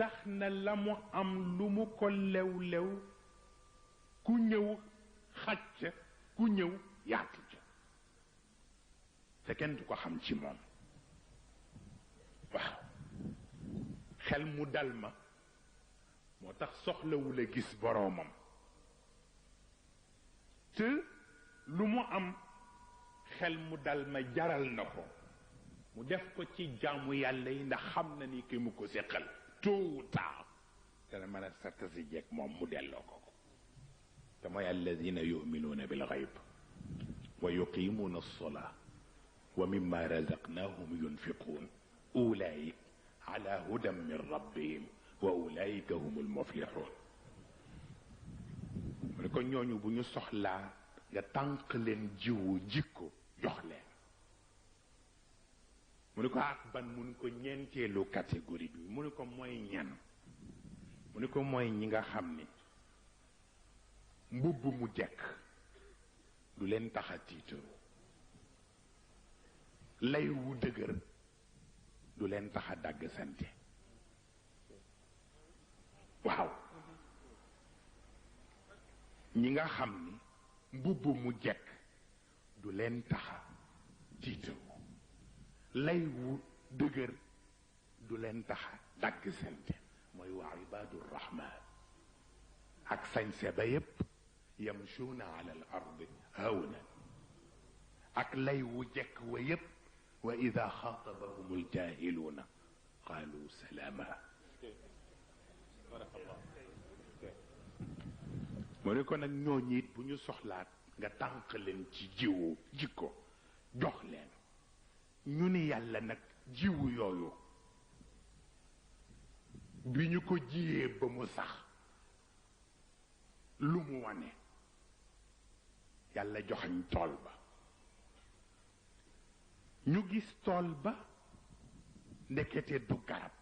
tax na la mu am lu mu ko lew lew ku ñëw xaj ca ku ñëw yaatu ca te kenn du ko xam ci moom waaw xel mu dal ma moo tax soxlawul a gis boroomam te lu mu am xel mu dal ma jaral na ko mu def ko ci jaamu yàlla yi ndax xam na ni ki mu ko séqal tôt ou tard dana mën a sarta si jeeg moom mu delloo ko te mooy alladina yuminuuna bil xayb wa yuqimuuna alsolaa wa mimma razaqnahum yunfiquun ulaik ala hudan min rabbihim wa ulaika humul muflixuun mu ne ko ñooñu bu ñu soxlaa nga tànq leen jiwu jikko jox leen mu ne ko ak ban mu ne ko ñeenteelu catégorie bi mu ne ko mooy ñan mu ne ko mooy ñi nga xam ni mbubb mu jekk du leen tax a tiitaru lay wu dëgër du leen tax a dàgg sante waaw ñi nga xam ni mbubb mu jekk du leen tax a tiitaru lay wu dëgër du leen tax a dàgg sante mooy waa ibaadu rahman ak sañse ba yépp yamshuuna ala al ardi hawnan ak lay wu jekk wa yépp wa ida xaatabahum aljahiluuna qaalu salaama mu ne ko nag ñooñu it bu ñu soxlaat nga tànq leen ci jiwu jikko jox leen ñu ni yàlla nag jiwu yooyu bi ñu ko jiyee ba mu sax lu mu wane yàlla joxañ tool ba ñu gis tool ba ndekete du garab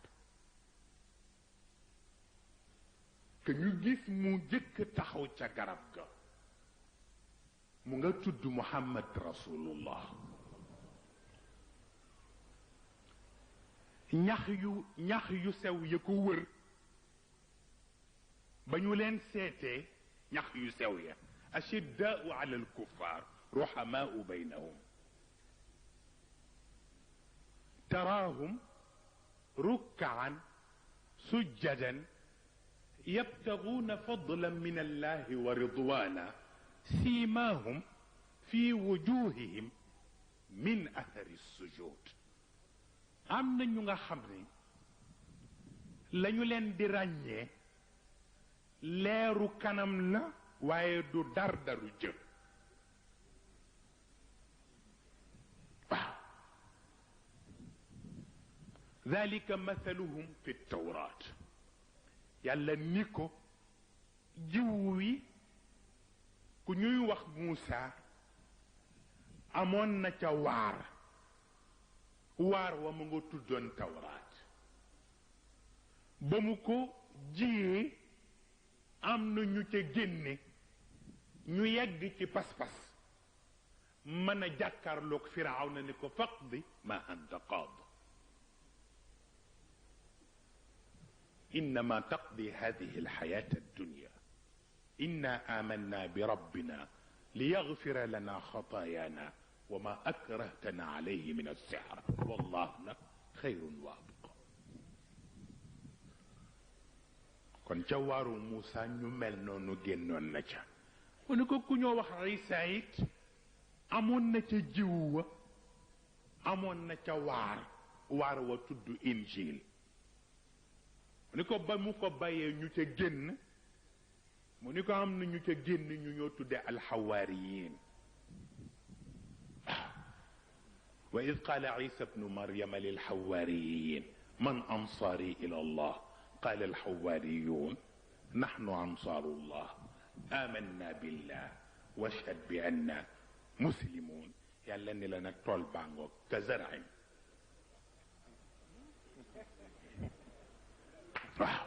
que ñu gis mu jëkk taxaw ca garab ga mu nga tudd Muhammad Rasulullah ñax yu sew ya ko wër ba ñu leen seetee ñax yu sew ya ashiddaau ala alkuffar ruhamaau baynahum taraahum rukkaan sujjadan yabtaguuna fadlan min allahi wa ridwana siimaahum fi wujuhihim min athari sujud am na ñu nga xam ni lañu leen di ràññee leeru kanam la waaye du dardaru jë waaw dalika mathaluhum fi tawraat yàlla ni ko jiw wi ku ñuy wax Muusa amoon na ca waar wa mu nga tuddoon tawraat ba mu ko jiyee am na ñu ca génne ñu yegg ci pas-pas mën a jàkkaarloog Firawna ni ko faqdi ma anta qaad innama taqdi hadihi alxayata addunya inna amanna bi rabbina liyaghfira lana xataayana wa ma akrahtana alayhi min alsihr wallahu nag xayrun wa abqa kon ca waaru Muusa ñu mel noonu génnoon na ca mu ne ko ku ñoo wax Isa it amoon na ca jiwu wa amoon na ca waar wa tudd Injil mu ni ko ba mu ko bàyyee ñu ca génn mu ni ko am na ñu ca génn ñu ñoo tudde alxawaariyin wa id qaala Isa bnu Maryama lilxawaariyin man ansaari ila allah qaala alxawaariyun naxnu ansaaru llah amanna billah washhad bi anna muslimun yàlla ni la nag tool bàngoog ka zarain waaw